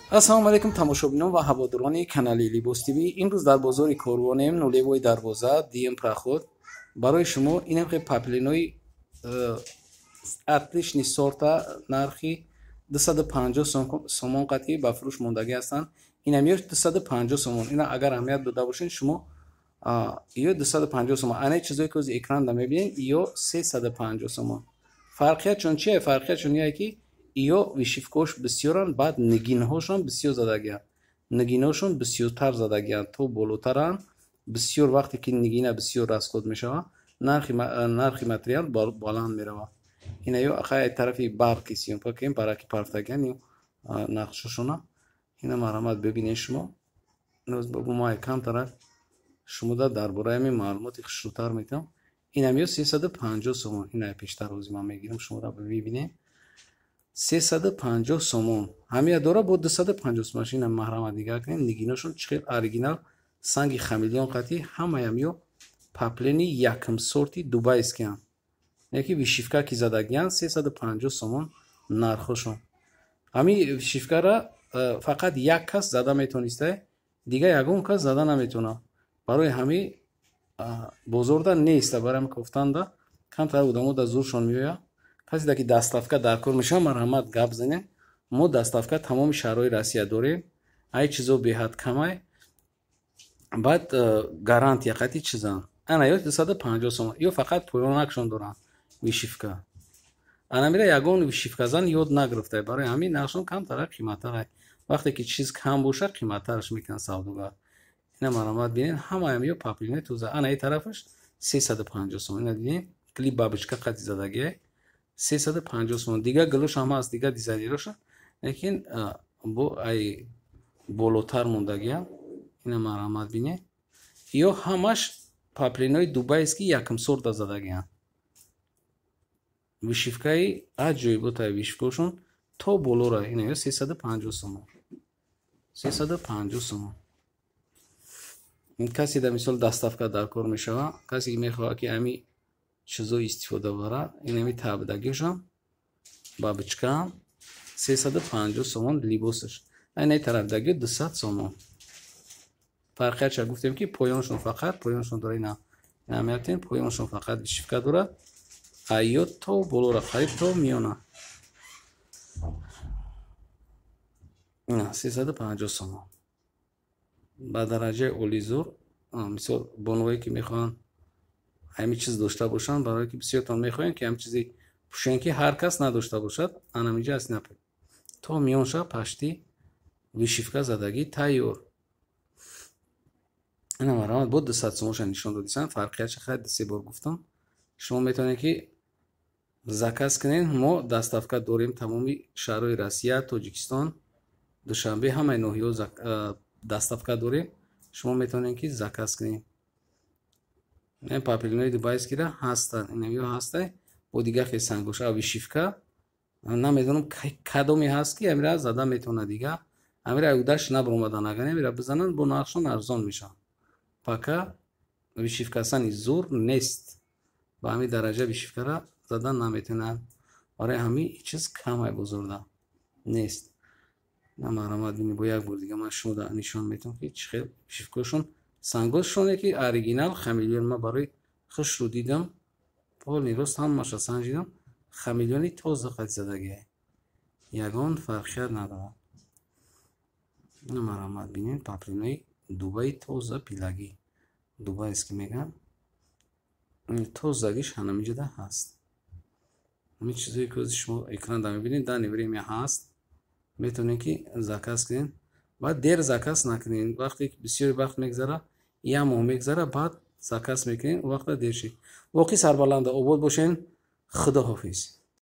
Ассалому алайкум, тамошобинон ва ҳаводорони канали Либос ТВ. Имрӯз дар бозори Корвонем, Нулевой дарвоза, дуюм проход. Барои шумо инам хел поплинои отличный сорта нархи 250 сомон қатъи ба фурӯш мондагӣ ҳастанд. Инам ё 250 сомон. Ина агар аҳамият дода бошед шумо, ё 250 сомон. Ана чизое ки ҳозир экранда мебинед, ё 350 сомон. Фарқиятшон чие? Фарқиятшон ие ки ё вышивкаош бисёранд, баъд нигинҳошон бисёр задагианд. Нигинҳошон бисёртар задагианд, то болотаранд. Бисёр вақте ки нигина бисёр расход мешавад, нархи материал баланд меравад. Ина ё хай тарафи барқи съёмка кунем, бараки парфтагиан ё нақшошона. Ина марҳамат бибинед шумо. Мо камтарак шумода дар бораи ҳамин маълумоти хушрӯтар метавам. Инам ё 350 сомон. Ина пештар ҳозир ман мегирам, шуморо бибинед. 350 сомон. Ҳамия дора бо 250 сомон. Ина маҳрама нигоҳ кунед, нигиношон чӣ хел оригинал, санги хамелеон қатъи, ҳамаям ё поплини якм сорти дубайскиянд. Яки вышивка ки задагиянд, 350 сомон нархошон. Ҳамин вышивкара фақат як кас зада метониста, дигар ягон кас зада наметавонад. Барои ҳамин бозорда неста, барои ҳамин кофтанда камтар одамо да зуршон меояд. Касе ки доставка дар кор мешавад, марҳамат гап занед. Мо доставка тамоми шаҳрҳои Россия дорем. Ай чизо беҳад камай. Баъд гарантия қатъи чизанд. Ана ё 250 сомон. Ё фақат поёнакшон доранд вышивка. Ана мира ягон вышивказан ёд нагирифта. Барои ҳамин нархшон камтара қиматтар. Вақте ки чиз кам бошад, қиматтараш мекунанд савдогар. Ина марҳамат бинед, ҳамаям ё поплинои тоза. Ана и тарафаш 350 сомон. Ина дидем, гили бабочка қатъи задагиай. 350 сомон. Дигар гилош ҳам ҳаст, дигар дизайнероша, лекин бо ай болотар мондагиам. Ина марҳамат бинед. Ё ҳамаш поплинои дубайский якм сорта задагианд. Вышивкаи аҷоиботай вышивкаошон то болора. Ина ё 350 сомон. 350 сомон. Касе да мисол доставка дар кор мешавад, касе ки мехоҳад ки ҳами чизо истифода барад, инами табдагиашам бабочкаам 350 сомон либосаш. Айнаи тарафдаги 200 сомон. Фарқиятша гуфтем ки поёншон фақат поёншон дора. Ина аҳамиятем, поёншон фақат вышивка дорад, ё то болора қариб то миёна. Ина 350 сомон. Ба дараҷаи олӣ зур. Мисол бонувое ки мехоҳанд ҳамин чиз дошта бошанд, барое ки бисёртон мехоҳем ки ҳамин чизи пӯшем ки ҳар кас надошта бошад, анаминҷа аст. Ина то миёнша пашти вышивка задагӣ тайёр. Ина марҳамат бо 200 сомонша нишон додисам. Фарқиятша хайр се бор гуфтам. Шумо метавонед ки заказ кунед. Мо доставка дорем тамоми шаҳрҳои Россия, Тоҷикистон, Душанбе, ҳамаи ноҳияҳо доставка дорем. Шумо метавонед ки заказ кунед. Ин поплинои дубайскира ҳастанд, ина ё ҳастай бо дигар хел сангош, а вышивка намедонам кадоме ҳаст ки амира зада метавонад. Дигар амира ӯдаш набаромадан, агар амира бизананд, бо нархшон арзон мешаванд. Пока вышивкасани зур нест, ба ҳамин дараҷа вышивкара задан наметавонанд. Барои ҳамин чиз камай бозорда нест. На марҳамат бини, бо як бор дига ман шумо нишон метавам ки чӣ хел вышивкаошон, сангошоне ки оригинал хамелеон. Ман барои хушрӯ дидам, полный рост ҳамаша санҷидам, хамелеони тоза қад задагиай, ягон фарқият надорад. На марҳамат бинед, поплинои Дубаи тоза, пилагӣ дубайский мегӯянд, тозагиш ҳанаминҷода ҳаст. Ҳамин чизое ки ҳозир шумо экранда мебинед, данный время ҳаст. Метавонед ки заказ кунед. Баъд дер заказ накунед. Вақте ки бисёри вақт мегзара, як моҳ мегзара, баъд заказ мекунед, он вақта дер шид. Боқӣ сарбаланда обод бошед. Худоҳофиз.